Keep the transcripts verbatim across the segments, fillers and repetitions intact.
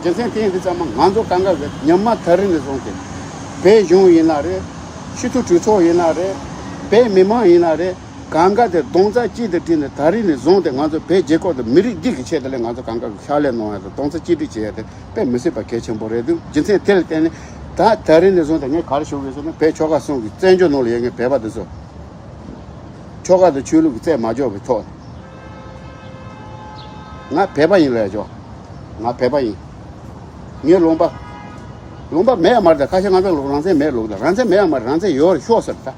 རྒྱུ་མཚན་དེ་ཡིན་དུས་ཙམ་པ་ང་ཚོ་གང་ག་གི་ཉི་མ་ད་རིང་ནས་བཟུང་སྟེ། བོད་གཞུང་ཡིན་ན་རེད། སྤྱི་འཐུས་གྲོས་ཚོགས་ཡིན་ན་རེད། བོད་མི་མང་ཡིན་ན་རེད། གང་ག་དེ་རྡོག་རྩ་གཅིག་ཏུ་བསྒྲིལ་ནས་ད་རིང་ནས་བཟུང་སྟེ་ང་ཚོ་བོད་རྒྱལ་ཁབ་དང་མི་རིགས་འདི་གི་ཆེད་དུ་ལས་ང་ཚོ་གང་ག་གི་ཕྱག་ལས་གནང་ཡ་དང་རྡོག་རྩ་གཅིག་སྒྲིལ་བྱེད་ཡ་དེ་དཔེ་མི་སྲིད་པ་གལ་ཆེན་པོ་རེད་འདུག་རྒྱུ་མཚན་དེ་ལ་བརྟེན་ནས་ད་ད་རིང་ནས་བཟུང་སྟེ་ངས་ག་རེ་ཞུ་དགོས་ཟེར་ན། བོད་ཆོལ་ཁ་གསུམ་གྱི་བཙན་བྱོལ་ནང་ལ་ཡོད་མཁན་བོད་པ་དེ་ཚོ། ཆོལ་ཁ་དང་ཆོས་ལུགས་ཀྱི་རྩོད་མ་འཇོག་པའི་ཐོག་ནས། ང་བོད་པ་ཡིན་ལབ་ཆོག་ང་བོད་པ་ཡིན། ངའི་ལུང་པ། ལུང་པ་མེད་ཡ་མ་རེད། ད་ཁ་ཤས་ང་ཚོ་ལུག་རང་བཙན་མེད་ལུག་ད་རང་བཙན་མེད་ཡ་མ་རེད། རང་བཙན་ཡོད་རེད་ཤོག་ཟེར། ད་དེ་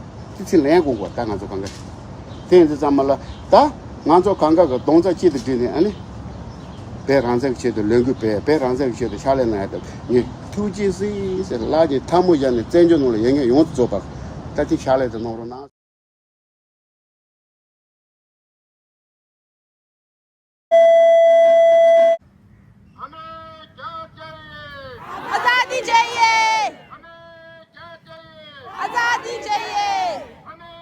ཚིག་ལན་དགོས་གོ་ད་ང་ཚོ་གང་ག་དེ་ཡིན་དུས་ཙམ་པ་ལ། ད་ང་ཚོ་གང་ག་གི་རྡོག་རྩ་གཅིག་ཏུ་བསྒྲིལ་ནས་ཨ་ནི། བོད་རང་བཙན་གྱི་ཆེད་དུ་ལས་འགུལ་སྤེལ། བོད་རང་བཙན་གྱི་ཆེད་དུ་ཕྱག་ལས་གནང་ཡ་དང་ངས་ཐུགས་རྗེ་གཟིགས་ཟེར་ལག་གཉིས་ཐལ་མོ་སྦྱར་ནས་བཙན་བྱོལ་ནང་ལ་ཡོད་མཁན་ཡོངས་སུ་རྫོགས་པར་ད་ཐེངས་ཕྱག་ལས་དེ་གནང་རོགས་གནང་། हमें क्या चाहिए? आजादी चाहिए। हमें क्या चाहिए? आजादी चाहिए। हमें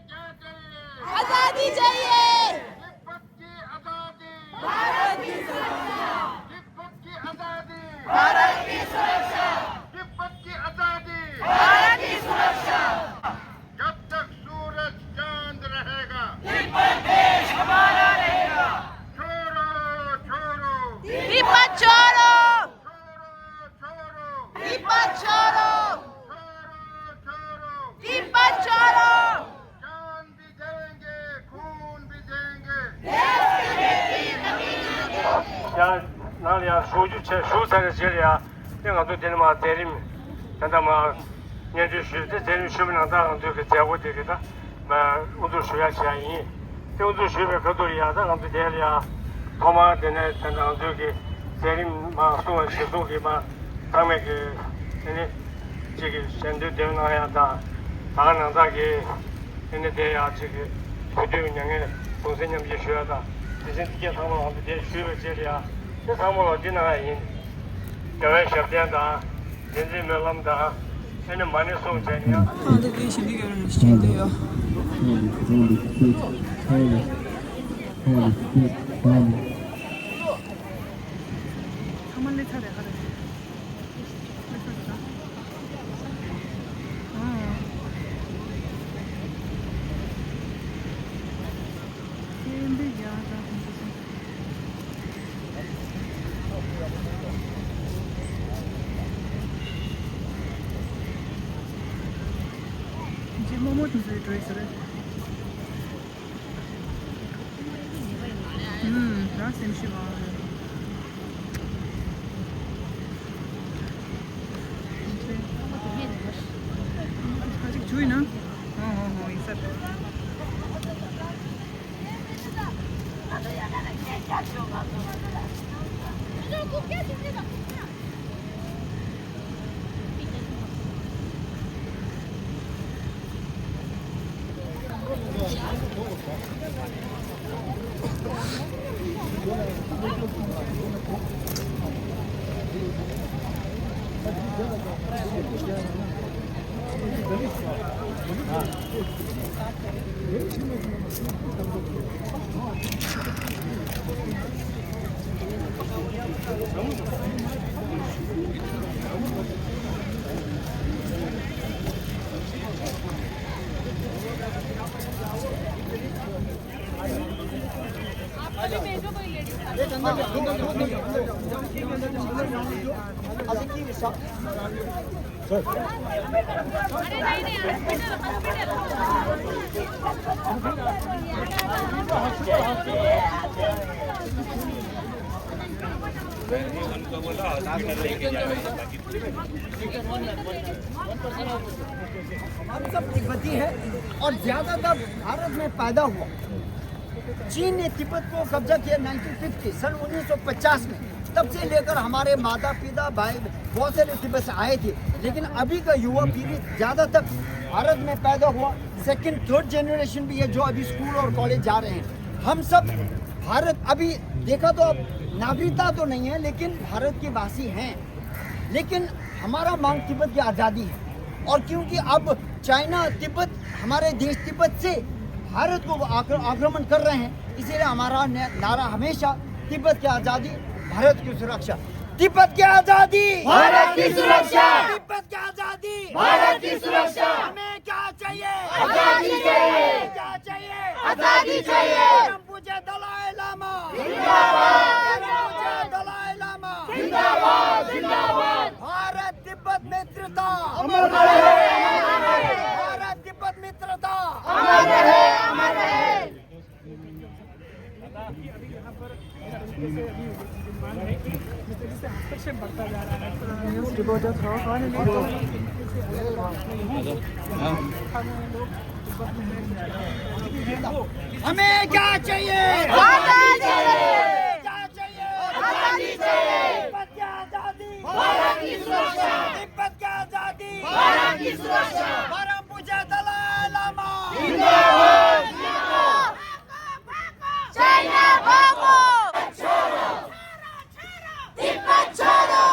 क्या चाहिए? आजादी चाहिए। तिब्बत की आजादी। भारत की सुरक्षा। तिब्बत की आजादी। भारत की सुरक्षा। तिब्बत की आजादी। भारत की सुरक्षा। जब तक सूरज चांद रहेगा, तिब्बत देश हमारा रहेगा। छोड़ो, छोड़ो। तिब्बत छोड़ो। छोड़ो, छोड़ो। तिब्बत छोड़ो। छोड़ो, छोड़ो। तिब्बत छोड़ो। चांद भी जलेंगे, खून भी देंगे। ཡང་ནང་ལ་ཡང་བཞུགས་རྒྱུ་བྱས་བཞུགས་ཚར་བའི་རྗེས་ལ་ཡང་དེ་ང་ཚོ་དེ་ནས་མར་མཛད་རིམ་ད་ལྟ་མར་སྙན་སྒྲོན་ཞུས་ཏེ་མཛད་རིམ་ཞུས་པའི་ནང་ད་ང་ཚོའི་གི་མཛད་སྒོ་དེ་གི་ད་མར་དབུ་འཛུགས་ཞུ་ཡ་བྱས་ཡིན། དེ་དབུ་འཛུགས་ཞུས་པའི་ཁ་ཐུག་ལ་ཡང་ད་ང་ཚོ་དེ་ལ་ཡང་ཐོག་མར་དེ་ནས་ད་ལྟ་ང་ཚོའི་གི་མཛད་རིམ་མར་གསུང་བ་གཞིར་བཟུང་གིས་མར་ཚང་མས་གི་དེ་ནས་གཅིག་གི་ཞལ་འདོན་འདོན་གནང་ཡ་དང་ད་ག་ནང་ཚགས་གི་དེ་ནས་དེ་ཡང་གཅིག་གི་བོད་དོན་མྱ་ངན་གདུང་སེམས་མཉམ་སྐྱེད་ཞུ་ཡ་དང་དེ་བཞིན་འདི་སྐད་ཚང་མ་ལ་དེ་ཞུས་པའི་རྗེས་ལ་ཡང་དེ་ཚང་མ་ལ་འདི་གནང་ཡ་ཡིན། རྒྱལ་བའི་ཞབས་བརྟན་དང་བསྟན་འཛིན་སྨོན་ལམ་དང་དེ་ནས་མ་ཎི་གསུང་བྱས་ནས་ཡང་། ཨ་འདི་གའི་ཞིག་འདི་གའི་རང་ཞིག་འདི་ཡོད། ཚང་མ་སླེབས་ཚར་རེད་ཧ་རེད། རྗེ་རྨོ་མོ་དེ་ཚོའི་འགྲོ་ཡི་ཟེར། ཨུམ། རང་སེམས་ཤི་བ། ཁ་ཅིག་ཇུས་ན། ཧོ་ཧོ་ཧོ་ཡིན་ས་རེད། हम सब तिब्बती हैं और ज्यादातर भारत में पैदा हुआ। चीन ने तिब्बत को कब्जा किया नाइनटीन फिफ्टी, सन उन्नीस सौ पचास में। तब से लेकर हमारे माता पिता भाई बहुत सारे तिब्बत से आए थे, लेकिन अभी का युवा पीढ़ी ज्यादातर भारत में पैदा हुआ। सेकंड थर्ड जनरेशन भी है जो अभी स्कूल और कॉलेज जा रहे हैं। हम सब भारत, अभी देखा तो अब नागरिकता तो नहीं है, लेकिन भारत के वासी हैं। लेकिन हमारा मांग तिब्बत की आज़ादी है। और क्योंकि अब चाइना तिब्बत, हमारे देश तिब्बत से भारत को आक्र-, आक्रमण कर रहे हैं, इसीलिए हमारा न-, नारा हमेशा तिब्बत की आज़ादी, भारत की सुरक्षा। तिब्बत की आजादी, भारत की सुरक्षा। तिब्बत की आजादी, भारत की सुरक्षा। हमें क्या चाहिए? आजादी चाहिए। हमें क्या चाहिए? आजादी चाहिए। परम पूज्य दलाई लामा जिंदाबाद। परम पूज्य दलाई लामा जिंदाबाद, जिंदाबाद। भारत तिब्बत मित्रता अमर रहे, अमर रहे। भारत तिब्बत मित्रता अमर रहे, अमर रहे। हमें क्या चाहिए? आजादी चाहिए। क्या चाहिए? आजादी चाहिए। तिब्बत की आजादी। भारत की सुरक्षा। तिब्बत की आजादी। भारत की सुरक्षा। परम पूज्य दलाई लामा जिंदाबाद। चाइना भागो। छोड़ो। तिब्बत छोड़ो।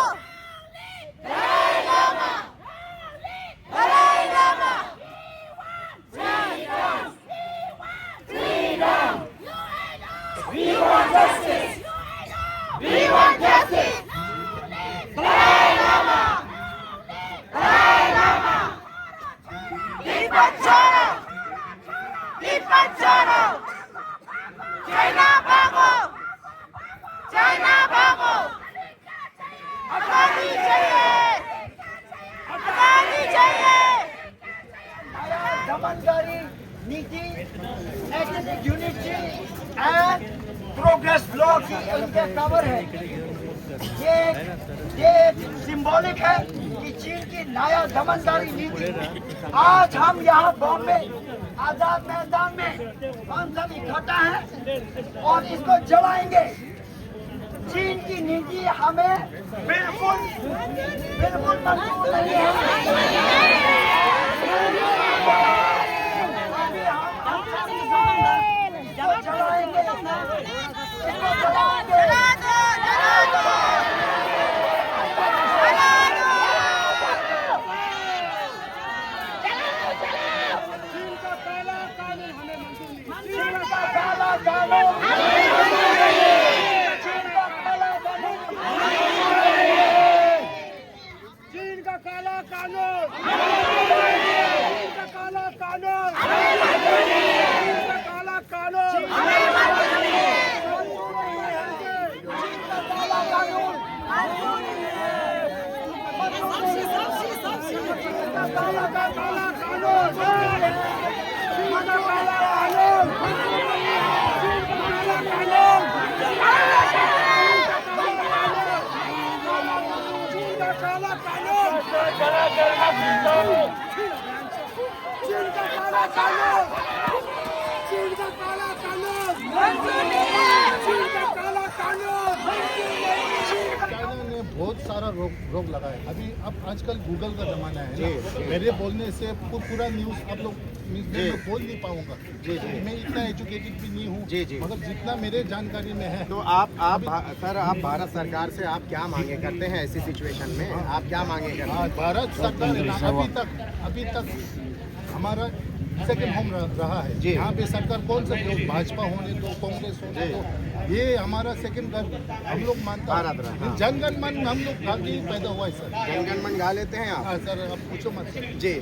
दलाई लामा। दलाई Lama. Freedom! Freedom! We want justice! We want justice! Dalai Lama! Dalai Lama! Tibet छोड़ो! तिब्बत छोड़ो! चाइना भागो! चाइना भागो! आजादी चाहिए! आजादी चाहिए! दमनकारी नीति, ethnic unity and progress law की इनके कवर है। ये, ये सिंबॉलिक है कि चीन की नया दमनकारी नीति। आज हम यहाँ बॉम्बे आजाद मैदान में हम सब इकट्ठा हैं और इसको जलाएंगे। चीन की नीति हमें बिल्कुल, बिल्कुल मंजूर नहीं है। अभी हम, हम सब इसको जलाएंगे। इसको जलाएंगे। चीन का काला कानून हमें मंजूर नहीं। चीन का काला कानून। चीन का काला कानून। चीन का काला कानून। चीन का काला कानून। चीन का काला कानून। चीन का काला कानून! चीन का काला कानून! मंजूर नहीं है! चीन का काला कानून! मंजूर नहीं है! चाइना ने बहुत सारा रोक, रोक लगाया है। अभी, अब आजकल गूगल का जमाना है ना। जी, जी। मेरे बोलने से पू-, पूरा न्यूज़ आप लोग, न्यूज़ जी। मैं बोल नहीं पाऊंगा। जी, जी। मैं इतना एजुकेटेड भी नहीं हूँ। जी, जी। मगर जितना मेरे जानकारी में है। तो आप, आप अभी भा-, सर, आप भारत सरकार से आप क्या मांगे करते हैं ऐसी सिचुएशन में? हाँ। आप क्या मांगे करते हैं? हाँ, भारत सरकार है ना, अभी तक, अभी तक हमारा सेकंड होम रह-, रहा है। जी। यहाँ पे सरकार कौन सा भी हो, भाजपा होने दो, कांग्रेस होने जी। दो, ये हमारा सेकंड घर हम लोग मानता है। भारत रहा, हाँ। जनगण मन हम लोग गा के ही पैदा हुआ है, सर। जनगण मन गा लेते हैं आप? हाँ, सर, अब पूछो मत, सर। जी।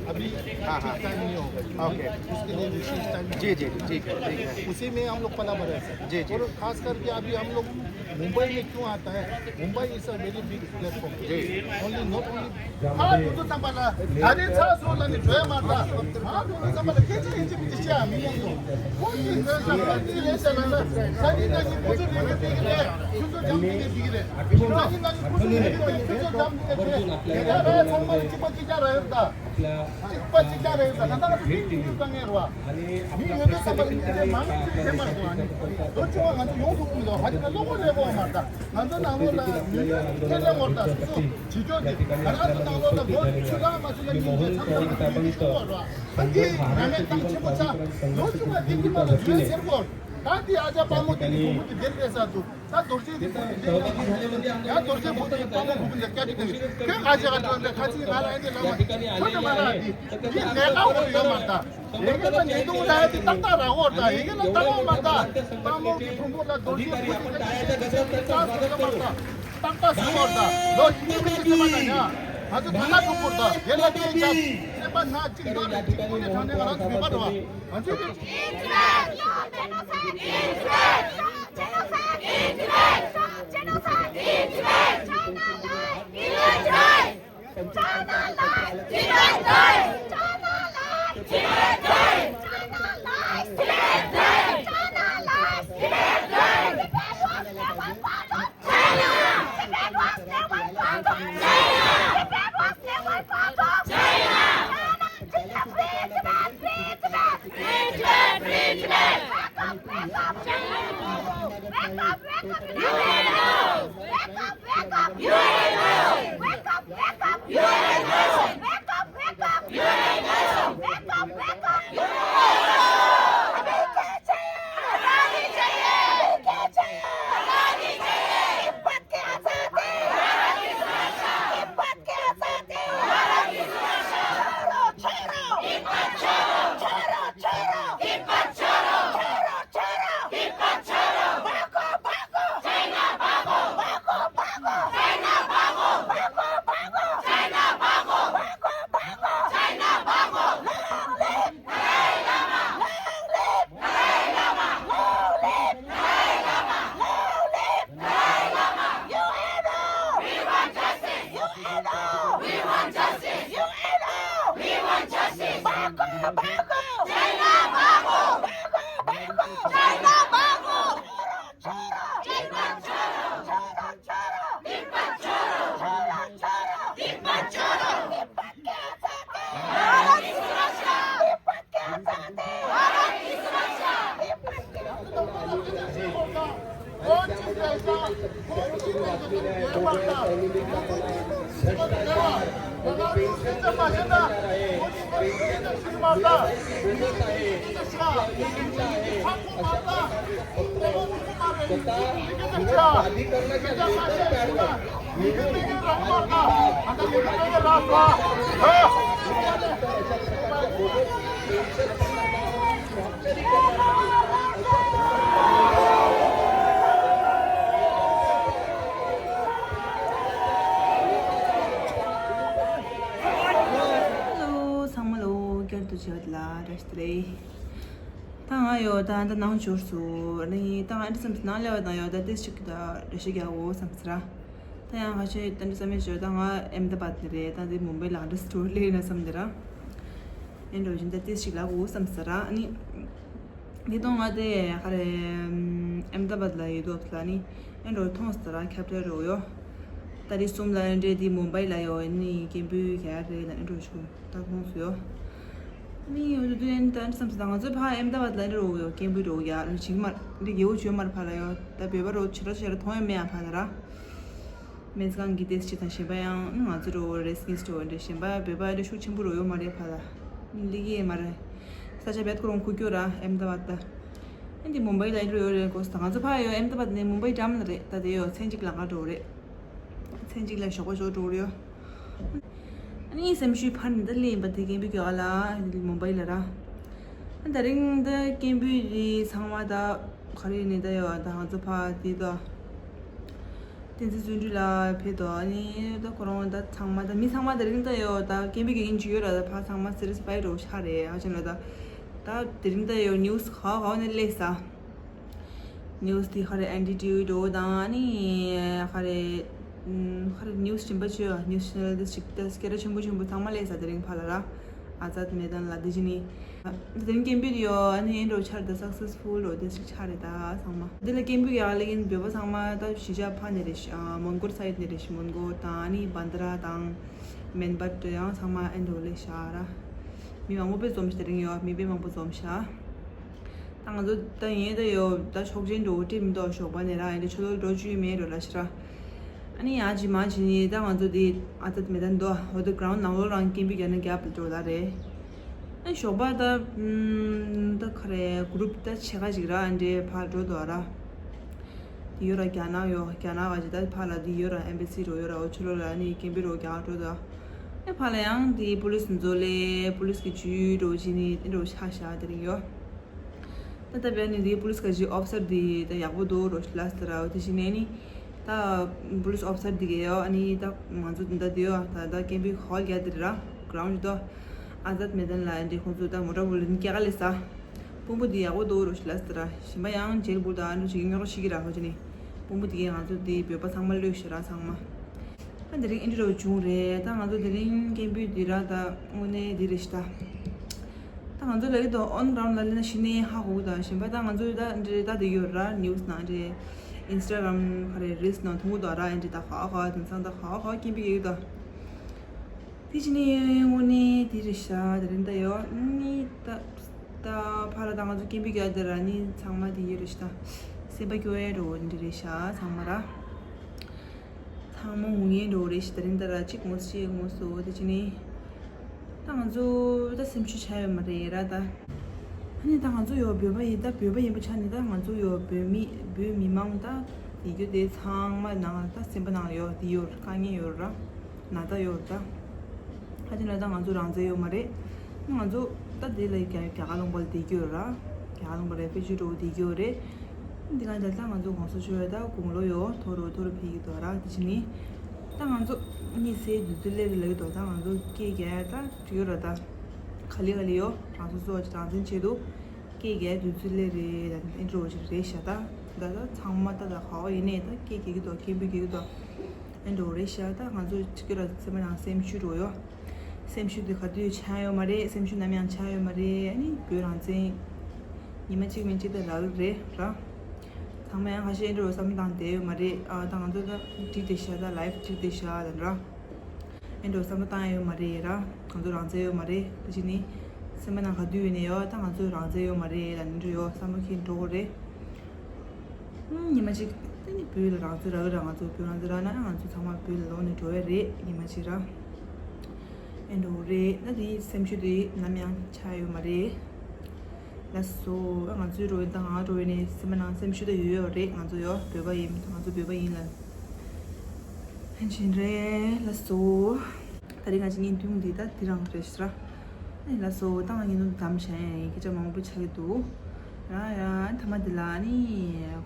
अभी हाँ, हाँ। ठीक टाइम नहीं होगा। ओके। उसके लिए विशेष टाइम जी, जी, जी, ठीक है, ठीक है। उसी में हम लोग पला भरा है, सर। जी, जी। और खास करके अभी हम लोग मुंबई में क्यों आता है? Mumbai is a very big platform. Ji. Only, not only हाँ, तो, तो संभाला। अरे, छा सो ला ने जोया मारता। हाँ, तो, तो संभाला। कैसे, कैसे, कैसे, क्या, मिले तो। कौन सी, कौन सी ले चला ना? सनी ना कि कुछ नहीं दिख रहा है। सुन तो जम के दिख रहा है। सनी ना कि कुछ नहीं दिख रहा है। सुन तो जम के दिख रहा है। क्या रहा है? संभाल के बच्चे क्या रहा है बता? ཅིག་པ་ཅིག་ཀྱང་རེད་ད་ད་ལྟ་ཕིག་ཕིག་ཀྱང་ངེར་བ། མི་ཡོད་དུས་ཙམ་པ་ཡིན་ཏེ་མང་ཆེ་ཆེ་མར་གོ་ཨ་ནི། ལོ་ཆུང་བ་ང་ཚོ་ཡོང་ཐུབ་ཀྱི་མི་འདུག་ཧ་ཅང་བློ་ཁོག་ལེགས་པོ་མ་རེད་ད། ང་ཚོ་ནང་ལོགས་ལ་མི་ཡོད་ཐེ་ལེ་ངོར་ད་སོ་སོ་བྱེད་ཆོག་གི་ང་རང་ཚོ་ནང་ལོགས་ལ་ལོ་ཆུང་རང་མ་ཆུང་ལ་མི་འདུག་ཚང་མ་མི་འདུག་ཤོག་ར། ཨ་ནི་རང་མེད་གཏམ་ཆེན་པོ་ཆགས་ལོ་ཆུང་བ་འདི་ཀྱི་མ་ལ་ཡོད་ཟེར་གོ་ད་འདི་ཨ་ཅག་དཔའ་མོ་དེ་ནི་གོང་བུ་དེ་འདིར་སླེབས་ས་འདུག་ད་རྡོ་རྗེ་འདི་ཚོ་འདི་ཡང་རྡོ་རྗེ་བུ་དང་དཔའ་མོ་བུ་གུ་འདི་སྐྱ་དྲི་ཀུན་ཁྱོད་ང་ཞེ་ག་འགྲོ་འདི་ཁ་ཅིག་ང་ལ་ཨེ་འདི་ལ་མ་ཁྱོད་དང་ང་ལ་ཨེ་འདི་འདི་ལས་ཀ་འོ་ཡོད་མ་ད་ཡེ་གེ་ལ་ཉེ་དུ་ལ་ཨེ་འདི་ཏག་ཏག་ར་འོ་ད་ཡེ་གེ་ལ་ཏག་འོ་མ་ད་དཔའ་མོ་གི་ཕུང་པོ་ལ་རྡོ་རྗེ་བུ་དང་སྐྱ་དྲི་ཀུན་ཏག་ཏག་མ་ད། ཏག་ཏག་ཟེར་བར་དང་ལོ་ཉི་ཤུ་ཙམ་ཙམ་ན་ཡང་ང་ཚོ་ད་ལྟ་ཐུག་པར་དང་རྒན་ལགས་སྐད་ཆ་སེམས་པ་ན་གཅིག་ཡོད་རེད། གཅིག་ཁོང་ཚོ་དྲང་གནས་ང་རང་ཚོ་མེད་པ་རེད་བ། ང་ཚོས་Hello ཚང་མ་ལོ། བསྐྱར་དུ་མཇལ་བ་དེ་ལ་བཀྲ་ཤིས་བདེ་ལེགས། ད་ང་ཡོད་ད་ད་ནང་འབྱོར་སོང་། ཨ་ནི་ད་ང་འདི་བསམ་ནང་སླེབས་པ་དང་ཡོད་ད་ཏིས་ཅིག་ད་འགྲེལ་བཤད་རྒྱག་འོ་བསམ་ཟེར་ར། ད་ཡང་ཁ་ཤས་ད་འདི་བསམ་ཡས་བྱོས་ད་ང་ཨེམ་ད་བད་ནས་རེད། ད་འདི་མུམ་བྷའི་ལ་འདྲ་སི་ཊོར་སླེབས་ན་བསམ་འདི་ར། ཨེ་འགྲོ་བཞིན་ད་ཏིས་ཅིག་ལ་འོ་བསམ་ཟེར་ར། ཨ་ནི་འདི་དོན་ང་དེ་ག་རེ་ཨེམ་ད་བད་ལ་ཡོད་དོ་ལ་ནི་ཨེ་འགྲོ་མཐོང་ཟེར་ར། ཁེབ་ཊལ་རོ་ཡོ། ད་རེས་གསུམ་ལ་འདྲེ་འདི་མུམ་བྷའི་ལ་ཡོད་ནི་སྐད་འབོད་ག་རེ་ལ་ཨེ་འགྲོ་ཆུ། ད་ཁོང་སུ་ཡོད། ནི་ཡོད་དུ་དུ་ཡན་ད་བསམ་སི་ད་ང་ཚོའི་ཕ་ཨེམ་ད་བད་ལ་རོ་ཡོད་སྐད་འབོད་རོ་ཡ་རུ་ཆིག་མར་འདི་རྒྱལ་བོ་ཆོས་མར་ཕ་ལ་ཡོད། ད་བོད་པ་རོ་ཆེ་ར་ཆེ་ར་མཐོང་ཡོད་མེད་ཨ་ཕ་ལ་ར། སྨན་ཁང་གི་ཏེས་ཅི་དང་གཞན་པ་ཡང་ང་ཚོ་རོ་རེས་ངིས་ཏོ་འདྲ་གཞན་པ་བོད་པ་རེ་ཤུགས་ཆེན་པོ་རོ་ཡོད་མ་རེད་ཕ་ལ། ནི་འདི་གི་མ་རེད། ས་ཆ་བེད་ཁོ་རང་ཁུ་ཀྱོ་ར་ཨེམ་ད་བད་ད། ཨེ་འདི་མུམ་བྷའི་ལ་རོ་ཡོད་རེད་གོ་ས་ད་ང་ཚོ་ཕ་ཡོད་ཨེམ་ད་བད་ནས་མུམ་བྷའི་འགྲམ་ལ་རེད། ད་དེ་ཡོད་ཚན་གཅིག་ལ་ང་འགྲོ་རེད། ཚན་གཅིག་ལ་ཞོགས་པ་ཞོགས་འགྲོ་རེད། ཨ་ནི་སེམས་ཤུལ་ཕར་ནི་ད་ལེན་པ་དེ་སྐད་འབོད་གྱོ་ཨ་ལ་མུམ་བྷའི་ལ་ར། ཨ་ད་རིང་ད་སྐད་འབོད་རི་ཚང་མ་ད་ག་རེ་ནི་ད་ཡོད་ད་ང་ཚོ་ཕ་དེ་ད་བསྟན་འཛིན་བརྩོན་འགྲུས་ལ་ཕེབས་དོ། ཨ་ནི་ད་ཁོ་རང་ད་ཚང་མ་ད་མི་ཚང་མ་ད་རིང་ད་ཡོད་ད་སྐད་འབོད་གི་ཡིན་གྱི་ཡོད་ར། ད་ཕ་ཚང་མ་སི་རི་ཡས་པའི་འགྲོ་ཆ་རེད། ཨ་ཅན་ལ་ད་ད་དེ་རིང་ད་ཡོད་ནིའུ་སི་ག་ག་ནས་སླེབས་ས། ནིའུ་སི་དེ་ག་རེ་ཨེན་ཌི་ཊི་ཝི་འགྲོ་དང་ཨ་ནི་ག་རེ་ག་རེ་ནིའུ་སི་ཆེན་པོ་ཆོས་ནིའུ་སི་ཆེ་ནལ་དེ་ཞིག་ད་སྐད་གྲགས་ཆེན་པོ་ཆེན་པོ་ཚང་མ་སླེབས་ས་དེ་རིང་ཕ་ལ་ར། ཨ་ཛད་མེ་དན་ལ་དེ་བཞིན་ནི་དེ་རིང་སྐད་འབོད་ཡོད་ཨ་ནི་ཨེ་འགྲོ་ཆར་ད་སག་སེ་སི་ཕུལ་འགྲོ་དེ་ཞིག་ཆགས་རེད་ད་ཚང་མ། དེ་ལ་སྐད་འབོད་ཡག་ལེ་གིན་བོད་པ་ཚང་མ་ད་གཞིས་ཆགས་ཕ་ནས་རེད་ཤག་མོན་གྷོ་སའིཌ་ནས་རེད་ཤག་མོན་གྷོ་དང་ཨ་ནི་བན་དྷ་ར་དང་མེན་བྷད་ཡང་ཚང་མ་ཨེ་འགྲོ་ལེ་ཤག་ར། མི་མང་པོ་དཔེ་འཛོམས་ཤག་དེ་རིང་ཡོད་མི་དཔེ་མང་པོ་འཛོམས་ཤག་ད་ང་ཚོ་ད་ཡིན་ད་ཡོད་ད་ཆོག་མཆན་འགྲོ་འགྲིམ་མདོག་ཞོགས་པ་ནས་ར་ཡིན་ད་ཆོ་ལོ་འགྲོ་བཅུག་མེད་རོ་ལ་ཤི་ར། ཨ་ནི་ཡང་ཅི་མ་ཅི་ནི་ད་ང་ཚོ་དེ་ཨ་ཙད་མེ་ད་འདོ་འོ་ད་གྷ་རའུན་ཌི་ནང་ལོགས་རང་ཀེམ་པི་རྒྱབ་ན་རྒྱབ་འགྲོ་ལ་རེད། ཨ་ཞོགས་པ་ད་ད་ག་རེ་གུ་རུབ་ད་ཆེ་ཁ་ཅིག་ར་འདྲེ་ཕར་འགྲོ་འདུག་ར། དེ་ཡོད་ར་རྒྱ་ནག་ཡོད་རྒྱ་ནག་ག་ཅི་ད་ཕར་ལ་དེ་ཡོད་ར་ཨེམ་བྷ་སི་རོ་ཡོད་ར་འོ་ཆོ་ལོ་ལ་ཨ་ནི་ཀེམ་པི་རོ་རྒྱག་འགྲོ་འདུག་ཨ་ཕར་ལ་ཡང་དེ་པོ་ལི་སི་འཛོ་ལེ་པོ་ལི་སི་གི་ཇུས་འགྲོ་ཅི་ནི་འགྲོ་ཤ་ཤ་དེ་རིང་ཡོད། ད་ལྟ་བས་ནི་དེའི་པུ་ལིས་ཁ་ཅིག་ཨོ་ཕི་སར་དེ་ད་ཡག་པོ་འདུག་རོ་ལ་སི་ད་ར་འོ་དེ་བཞིན་ནས་ནི་ ད་police officer འདི་གས་ཡོད། ཨ་ནི་ད་ང་ཚོ་འདི་འདྲ་འདི་ཡོད། ད་ད་ཀེམ་པིང་ཧོལ་རྒྱག་འདི་ར་གྲོང་ཞིག་ཏོ། ཨ་ཛད་མེ་དན་ལ་འདི་ཁོང་ཚོ་ད་མོ་ཊ་བུ་ལིན་སྐྱ་ག་ལས་ས། དཔོན་པོ་འདི་ཡག་པོ་འདུག་རོ་ཞིག་ལ་ས་ར། གཞན་པ་ཡང་ཇེལ་བུ་ད་ཨ་འདྲ་ཞིག་ཉོ་རོགས་ཤིག་གི་ར་ཧོ་ཅི་ནི། དཔོན་པོ་འདི་གས་ང་ཚོ་འདི་བོད་པ་ཚང་མ་གློད་ཤི་ར་ཚང་མ། ཨ་འདི་རིང་ཨིན་ཌི་རོ་བྱུང་རེད། ད་ང་ཚོ་དེ་རིང་ཀེམ་པིང་འདི་ར་ད་དངོས་གནས་འདི་རེད་ཤི་ད། ད་ང་ཚོ་ལ་གི་དོ་on ground ལ་ལེན་ན་ཤི་ནས་ཧ་གོ་གི་ད། གཞན་པ་ད་ང་ཚོ་ད་འདི་རེད་ད་འདི་ཡོད་ར། ནིའུ་སི་ནང་འདི་ཨིན་སི་ཊ་གྷ་རམ་ག་རེ་རིལ་སི་ནང་མཐོང་གི་ད་ར། ཨ་འདི་ད་ཧ་ཧ་དེང་སང་ད་ཧ་ཧ་ཀེམ་པིང་གི་ཡོད་ད། དེ་ཅི་ནས་དངོས་གནས་དེ་རེད་ཤ། དེ་རིང་ད་ཡོད་ནི་ད་ད་ཕ་ལ་ད་ང་ཚོ་ཀེམ་པིང་གི་ཡ་དེ་ར་ནི་ཚང་མ་དེ་ཡོད་རེད་ཤ་ད། སེམས་པ་སྐྱོ་ཡ་འགྲོ་འདི་རེད་ཤ་ཚང་མ་ར། ཚང་མ་ངུ་ངེ་འགྲོ་རེད་ཤ། དེ་རིང་ད་ར་གཅིག་ངོ་སོ་གཅིག་ངོ་སོ་དེ་ཅི་ནས། ད་ང་ཚོ་ད་སེམས་ཤུགས་ཆག་ཡོད་མ་རེད་ར་ད། ཨ་ནི་ད་ང་ཚོ་ཡོད་བོད་པ་ཡིན་ད་བོད་པ་ཡིན་པ་ཆ་ནས་ད་ང་ཚོ་ཡོད་བོད་མི་བོད་མི་མང་ད་དེ་རྒྱུ་དེ་ཚང་མ་ནང་ད་སེམས་པ་ནང་ཡོད་དེ་ཡོད་དཀའ་ངལ་ཡོད་ར། ན་ད་ཡོད་ར། ཧ་ཅང་ལ་ད་ང་ཚོ་རང་བཙན་ཡོད་མ་རེད། ང་ཚོ་ད་དེ་ལ་རྒྱ་རྒྱ་གར་ལུང་པ་ལ་བསྡད་རྒྱུ་ཡོད་ར། རྒྱ་གར་ལུང་པ་རེ་ཕེ་ཆུ་འགྲོ་བསྡད་རྒྱུ་ཡོད་རེད། འདི་ག་ད་ལྟ་ང་ཚོ་གོང་ས་མཆོག་ད་དགུང་ལོ་ཡོད་མཐོ་རུ་མཐོ་རུ་ཕེབས་ཀྱི་འདུག་ར། དེ་བཞིན་ནི་ད་ང་ཚོ་གཉིད་སད་དུས་ཚོད་སླེབས་ལ་ཡོད་དོ། ད་ང་ཚོ་སྐད་རྒྱག་ད་འགྲིག་ཡོད་ར། ད་ག་ལེ་ག་ལེ་ཡོད་རང་སོ་སོ་རང་བཙན་ཆེད་དུ། སྐད་རྒྱག་དུས་ཚོད་སླེབས་རེད། ད་ཨེ་འགྲོ་ཅིག་རེད་ཤ་ད། ད་ད་ཚང་མ་ད་ད་ག་བ་ཡིན་ནས་ད་སྐད་རྒྱག་གི་འདུག་ཀེམ་པིང་རྒྱག་གི་འདུག་ཨེ་འགྲོ་རེད་ཤ་ད། ང་ཚོ་ཅིག་གི་ར་སེམས་ནང་སེམས་ཤུགས་འགྲོ་ཡོད། སེམས་ཤུགས་དེ་ག་དུས་ཆག་ཡོད་མ་རེད། སེམས་ཤུགས་ནམ་ཡང་ཆག་ཡོད་མ་རེད། ཨ་ནི་བོད་རང་བཙན་ཉི་མ་གཅིག་མིན་གཅིག་ད་རག་གི་རེད་ར། ཚང་མ་ཡང་ཁ་ཤས་ཨེ་འགྲོ་བསམ་བློ་བཏང་བསྡད་ཡོད་མ་རེད། ཨ་ད་ང་ཚོ་ད་འགྲིག་བསྡད་ཤ་ད། ལའིབ་འགྲིག་བསྡད་ཤ་ད་ར། ཨེ་འགྲོ་བསམ་བློ་བཏང་ཡ་ཡོད་མ་རེད་ར། ང་ཚོ་རང་བཙན་ཡོད་མ་རེད། དེ་བཞིན་ནི་སེམས་པ་ནང་ག་དུས་ཡོད་ནས་ཡོད་ད་ང་ཚོ་རང་བཙན་ཡོད་མ་རེད་ལ་ནི་འགྲོ་ཡོད་བསམ་བློ་ཁྱེར་འགྲོ་གི་རེད། ཨུམ། ཉི་མ་གཅིག་ད་ནི་བོད་ལ་རང་བཙན་རག་གི་ར། ང་ཚོ་བོད་རང་བཙན་རག་ན་ང་ཚོ་ཚང་མ་བོད་ལ་ལོག་ནས་འགྲོ་ཡ་རེད། ཉི་མ་གཅིག་ར་ཨེ་འགྲོ་གི་རེད། ད་དེ་སེམས་ཤུགས་དེ་ནམ་ཡང་ཆག་ཡོད་མ་རེད། ལགས་སོ། ང་ཚོའི་འགྲོ་ཡིན་ད་ང་འགྲོ་ཡིན་ནས་སེམས་པ་ནང་སེམས་ཤུགས་ད་ཡོད་ཡོད་རེད། ང་ཚོ་ཡོད་བོད་པ་ཡིན། ང་ཚོ་བོད་པ་ཡིན་ལ། ཕན་ཆེན་རེད། ལགས་སོ། ད་རིང་ང་ཅི་ཉིན་དུང་འདི་ད་འདི་རང་རེད་ཤི་ར། ཨ་ནི་ལགས་སོ། ད་ང་ཉིན་དུང་དམ་བྱ་ཡ་ཡིན་སྐད་ཆ་མང་པོ་ཆགས་ཀྱི་འདུག་ར་ཡ། ཐ་མ་འདི་ལ་ཨ་ནི་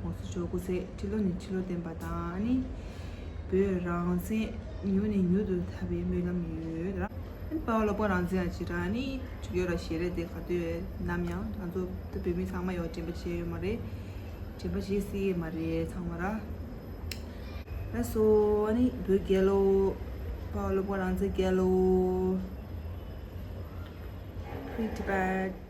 གོང་ས་མཆོག་སྐུ་ཚེ་ཁྲི་ལོ་ནས་ཁྲི་ལོ་བརྟན་པ་དང་ཨ་ནི་བོད་རང་བཙན་མྱུར་ནས་མྱུར་དུ་ཐར་བའི་སྨོན་ལམ་ཡོད་ར། ཨ་ནི་དཔའ་བོ་སློབ་དཔོན་རང་བཙན་ཨ་ཅི་ར་ཨ་ནི་ཅིག་ཡོད་ར་ཞེས་རེད་དེ་ག་དུས་ནམ་ཡང་ང་ཚོ་ད་བོད་མི་ཚང་མ་ཡོད་དྲན་པ་བྱས་ཡོད་མ་རེད། དྲན་པ་བྱེད་སྲིད་ཀྱི་མ་རེད་ཚང་མ་ར། ལགས་སོ། ཨ་ནི་བོད་རྒྱལ་ལོ། དཔའ་བོ་སློབ་དཔོན་རང་བཙན་རྒྱལ་ལོ། Free Tibet།